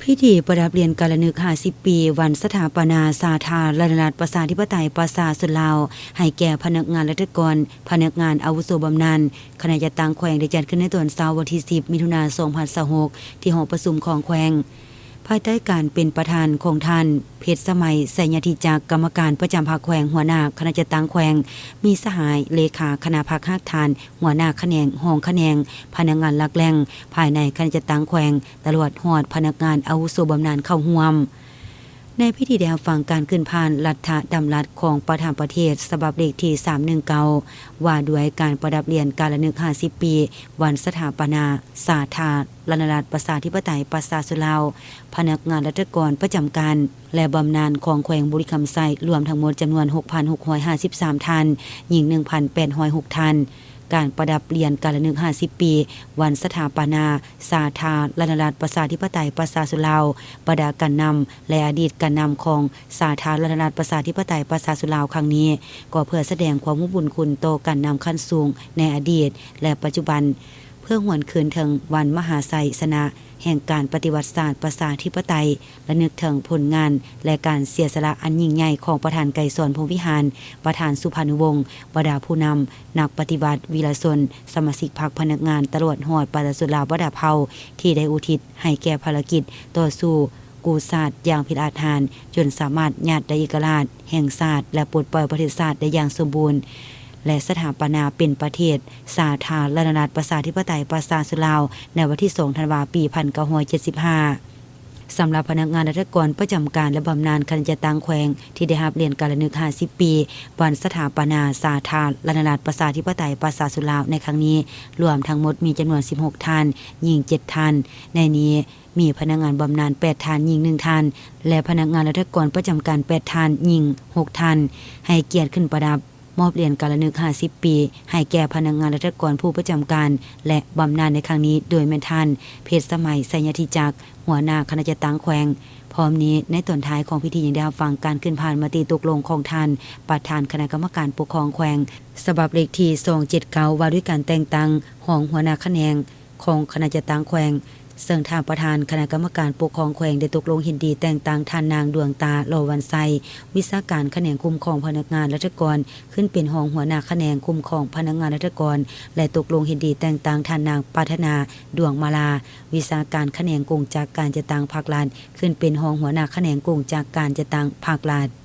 ພິທີປະດັບຫຼຽນການລະນຶກຫ້າສິບປີ ວັນສະຖາປະນາສາທາລະນະລັດ ປະຊາທິປະໄຕ ປະຊາຊົນລາວ ໃຫ້ແກ່ພະນັກງານລັດຖະກອນ, ພະນັກງານອາວຸໂສບຳນານ ຄະນະຈັດຕັ້ງແຂວງ ໄດ້ຈັດຂຶ້ນໃນຕອນເຊົ້າວັນທີສິບ ມິຖຸນາ ສອງພັນຊາວຫົກ ທີ່ຫໍປະຊຸມຂອງແຂວງ. ພາຍໃຕ້ການເປັນປະທານຂອງທ່ານ ເພັດສະໄໝ ໄຊຍະທິຈັກ ກຳມະການປະຈຳພັກແຂວງ, ຫົວໜ້າຄະນະຈັດຕັ້ງແຂວງ, ມີສະຫາຍເລຂາຄະນະພັກຮາກຖານ, ຫົວໜ້າຂະແໜງ, ຮອງຂະແໜງ, ພະນັກງານຫຼັກແຫຼ່ງພາຍໃນຄະນະຈັດຕັ້ງແຂວງ, ຕະຫຼອດຮອດພະນັກງານອາວຸໂສບຳນານເຂົ້າຮ່ວມ. ໃນພິທີໄດ້ຮັບຟັງການຂຶ້ນຜ່ານລັດຖະດຳລັດຂອງປະທານປະເທດ ສະບັບເລກທີສາມໜຶ່ງເກົ້າ ວ່າດ້ວຍການປະດັບຫຼຽນການລະນຶກຫ້າສິບປີ ວັນສະຖາປະນາສາທາລະນະລັດ ປະຊາທິປະໄຕ ປະຊາຊົນລາວ, ພະນັກງານລັດຖະກອນປະຈຳການ ແລະ ບຳນານຂອງແຂວງບໍລິຄຳໄຊ ລວມທັງໝົດຈຳນວນຫົກພັນຫົກຮ້ອຍຫ້າສິບສາມທ່ານ, ຍິງໜຶ່ງພັນແປດຮ້ອຍຫົກທ່ານ. ການປະດັບຫຼຽນການລະນຶກຫ້າສິບປີ ວັນສະຖາປະນາສາທາລະນະລັດ ປະຊາທິປະໄຕ ປະຊາຊົນລາວ, ບັນດາການນຳ ແລະ ອະດີດການນຳຂອງສາທາລະນະລັດ ປະຊາທິປະໄຕ ປະຊາຊົນລາວຄັ້ງນີ້ ກໍເພື່ອສະແດງຄວາມຮູ້ບຸນຄຸນຕໍ່ການນຳຂັ້ນສູງໃນອະດີດ ແລະ ປັດຈຸບັນ, ເພື່ອຫວນຄືນເຖິງວັນມະຫາໄຊຊະນະແຫ່ງການປະຕິວັດຊາດປະຊາທິປະໄຕ, ລະນຶກເຖິງຜົນງານ ແລະ ການເສຍສະຫຼະອັນຍິ່ງໃຫຍ່ຂອງປະທານໄກສອນ ພົມວິຫານ, ປະທານສຸພານຸວົງ, ບັນດາຜູ້ນຳ, ນັກປະຕິວັດ, ວິລະຊົນ, ສະມາຊິກພັກ, ພະນັກງານ, ຕະຫຼອດຮອດປະຊາຊົນລາວບັນດາເຜົ່າ ທີ່ໄດ້ອຸທິດໃຫ້ແກ່ພາລະກິດຕໍ່ສູ້ກູ້ຊາດຢ່າງພິລາດຫານ, ຈົນສາມາດຍາດໄດ້ເອກະລາດແຫ່ງຊາດ ແລະ ປົດປ່ອຍປະເທດຊາດໄດ້ຢ່າງສົມບູນ ແລະ ສະຖາປະນາເປັນປະເທດສາທາລະນະລັດ ປະຊາທິປະໄຕ ປະຊາຊົນລາວ ໃນວັນທີສອງ ທັນວາ ປີພັນເກົ້າຮ້ອຍເຈັດສິບຫ້າ. ສຳລັບພະນັກງານລັດຖະກອນປະຈຳການ ແລະ ບຳນານຄະນະຈັດຕັ້ງແຂວງ ທີ່ໄດ້ຮັບຫຼຽນການລະນຶກຫ້າສິບປີ ວັນສະຖາປະນາສາທາລະນະລັດ ປະຊາທິປະໄຕ ປະຊາຊົນລາວ ໃນຄັ້ງນີ້, ລວມທັງໝົດມີຈຳນວນສິບຫົກທ່ານ, ຍິງເຈັດທ່ານ. ໃນນີ້ມີພະນັກງານບຳນານແປດທ່ານ, ຍິງໜຶ່ງທ່ານ ແລະ ພະນັກງານລັດຖະກອນປະຈຳການແປດທ່ານ, ຍິງຫົກທ່ານ. ໃຫ້ກຽດຂຶ້ນປະດັບ ມອບຫຼຽນການລະນຶກຫ້າສິບປີ ໃຫ້ແກ່ພະນັກງານລັດຖະກອນຜູ້ປະຈຳການ ແລະ ບຳນານໃນຄັ້ງນີ້ ໂດຍແມ່ນທ່ານ ເພັດສະໄໝ ໄຊຍະທິຈັກ ຫົວໜ້າຄະນະຈັດຕັ້ງແຂວງ. ພ້ອມນີ້, ໃນຕອນທ້າຍຂອງພິທີ ຍັງໄດ້ຮັບຟັງການຂຶ້ນຜ່ານມະຕິຕົກລົງຂອງທ່ານປະທານຄະນະກຳມະການປົກຄອງແຂວງ ສະບັບເລກທີສອງເຈັດເກົ້າ ວ່າດ້ວຍການແຕ່ງຕັ້ງຮອງຫົວໜ້າຂະແໜງ ຂອງຄະນະຈັດຕັ້ງແຂວງ, ເຊິ່ງທ່ານປະທານຄະນະກຳມະການປົກຄອງແຂວງ ໄດ້ຕົກລົງເຫັນດີແຕ່ງຕັ້ງທ່ານນາງ ດວງຕາ ຫຼໍວັນໄຊ ວິຊາການຂະແໜງຄຸ້ມຄອງພະນັກງານລັດຖະກອນ ຂຶ້ນເປັນຮອງຫົວໜ້າຂະແໜງຄຸ້ມຄອງພະນັກງານລັດຖະກອນ ແລະ ຕົກລົງເຫັນດີແຕ່ງຕັ້ງທ່ານນາງ ປາດຖະໜາ ດວງມາລາ ວິຊາການຂະແໜງກົງຈັກການຈັດຕັ້ງພາກລັດ ຂຶ້ນເປັນຮອງຫົວໜ້າຂະແໜງກົງຈັກການຈັດຕັ້ງພາກລັດ.